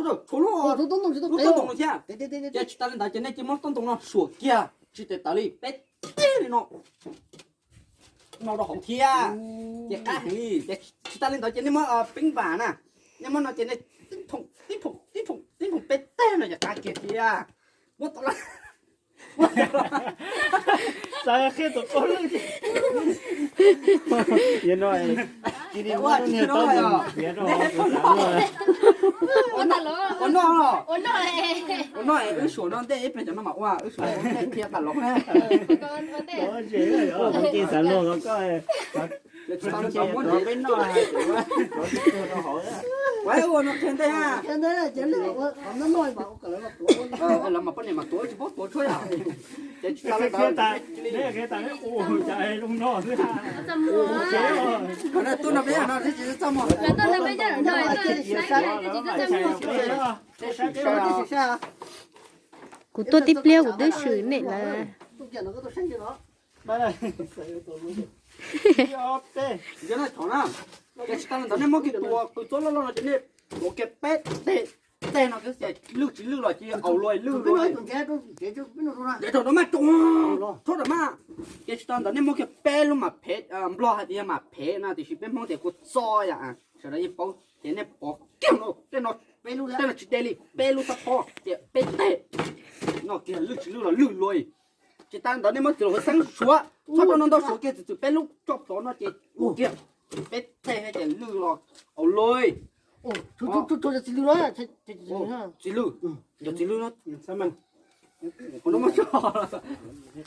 Tshuav lub, lub toob ntoo thiab. Ces tsis tas li ntawd ces nej cia li muab toob ntoo no suam kiag tsis tes taws li, peb teg li no, no rau hauv thiab. Ces qab heev li. Ces tsis tas li ntawd ces nej muab peeb vam na, nej muab no ces nej tib phoom tib phoom tib phoom tib phoom peb teg no ces qab kiag thiab. Muab tau lawm. Xav qhia tus poj lwj. Ua no, ua no, ua no, wb suam no ntej ib pliag cov no mas ua, wb suam ntej qhia tas los na. Xav luag ko. Peb no ua no qhia ntej ha. Lawv mas poj niam mas tuav tsis paub tuav tshuaj yom. Ces tsis tas li ntawd, tuaj no peb no tsis txaj muag. Kuv tuaj tib pliag kuv twb swm nej lawm. Ces tsis tas li ntawd nej muab kiag tus qws txob loj loj no ces nej tuav kiag peb teg, teg no kiag, lwj tsis lwj los cia li au luaj lwj luaj. Rau maj, rau maj. Ces tsis tas ntawd nej muab kiag peb lub mam phev, Nplog hais tias yog mam phev no tiam sis peb Hmoob tias kua txob yom, sawv daws yeej paub ces nej pov kiag no, tej no, tej no tsis de li, peb lub txhob phob ces peb teg no kiag lwj tsis lwj los lwj luaj. Tsis tas ntawd nej muab txiv laum huv xeeb suav, txhob rau no ntau, suav kiag txwm txwm peb lub tso plhuav no ces ua kiag peb teg ces lwj los au luaj. Tsis lwj, cov txiv lwj no,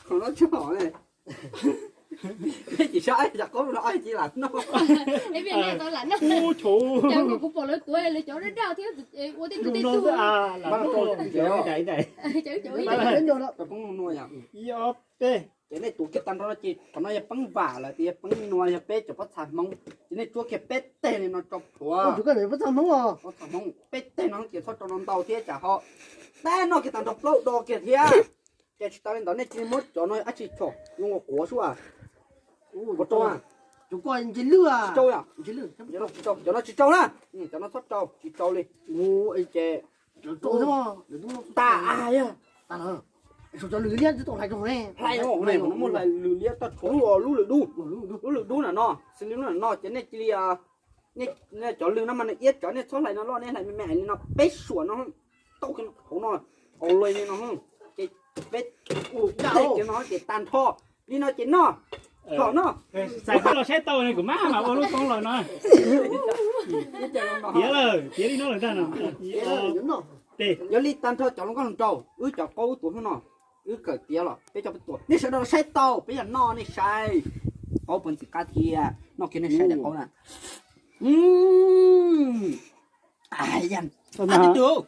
qhov no tsis hom ne. Peb tsis saib, yam qub no ib cia lam noj. Kuv pom lawv tuav lawv cov daj daj thiab, ua tej tug tej tug. Ces nej tuav kiag tag nrho no ces qhov no yog peeb vam lawm tias yog peeb nua, yog peb cov pob txha Hmoob ces nej tsuab kiag peb teg li no tso plhuav. Pob txha Hmoob, peb teg no ces txhob rau no ntau thiab tsam ho tab noj kiag tag nrho plaub do kiag thiab. Ces tsis tas li ntawd nej cia li muab cov no dab tsi tshom zoo ua quav sub. Ua rau, tsis rau, cov no tsis rau na, cov no txhob rau, tsis rau li. Ces tas, hlais, muaj hlais lwm liab toj tshuav lub lwm dub, lub lwm dub na no, xws li lub no ces nej cia li, cov lwm no mas nws iab tsawv, nej txhob hlais no loj, nej hlais me me li no, peb suam no, tau hauv no, au luaj li no, ces peb ua kiag no ces tag nrho li no ces noj, thaum no. Xav los saib tau kuv mab mas ua lub toob los no. Tiav lawm, tiav li no lawm ntag no. Yog li tag nrho cov hluas nkauj hluas nraug, wb cov qaub wb tuav hnub no, wb kawm tiav los peb coj peb tuav, nej sawv daws los saib tau, peb yog noj nej saib, qaub puas ntxim qab thiab, noj kiag nej saib daim qaub na. Qab twg,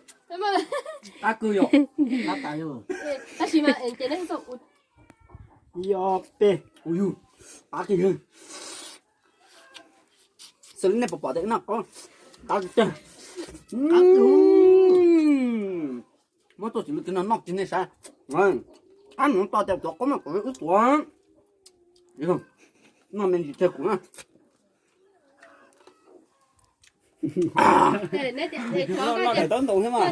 qab kawg yom, qab tas yom. Yog peb, qab kawg yog. Xws li nej pom pom tias no, qab kawg. Muab tuaj txiv lwj kiag no noj kiag nej saib. Ab, nws to tias tuav qaub no kuv wb tuav. Noj me ntsis thiab kuv na. Noj daim tawv ntoo thiab mas.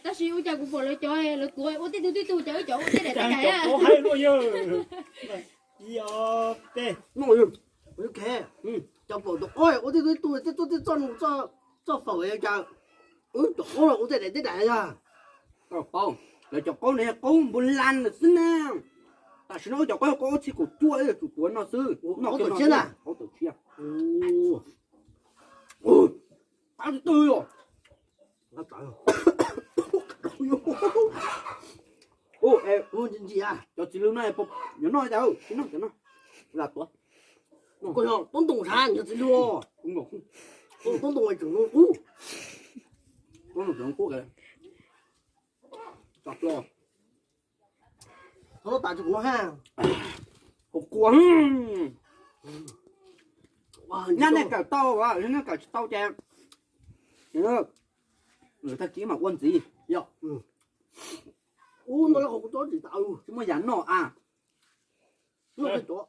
Tab sis ua cas kuv pom lawv cov lawv tuav ua tej tug tej tug, cas wb cov ua tej daim teb daim. Cov pom tus qaub ua tej tug tej tug tej txoj tej txoj, txoj faum cas wb cov qaub los ua tej daim teb daim yog. Paub, lawv cov qaub no yog qaub npua lan lawm xwb na. Tam sim no wb cov qaub yog qaub ob txhiab kaum cuaj, wb yuav tsum tuav no xwb. Qaub tawm tshiab na, qaub tawm tshiab. Qab twg twg os. Cov txiv lwj no yuav noj cas, tsis noj cov no. Lam tuav. Koj yog toob ntoo sav, cov txiv lwj. Toob ntoo tseem zoo qub. Toob ntoo tseem zoo qub. Tso plo. Thov tas tsis kuv ha. Kuv kua. Nyab nej kawm tau, nej kawm tsis tau ces lwm tag kis mam ua ntxiv. Yog. Ub, ntau lawm, qhov kuv tso tsis tau. Tsis muaj yam noj a. Noj, noj.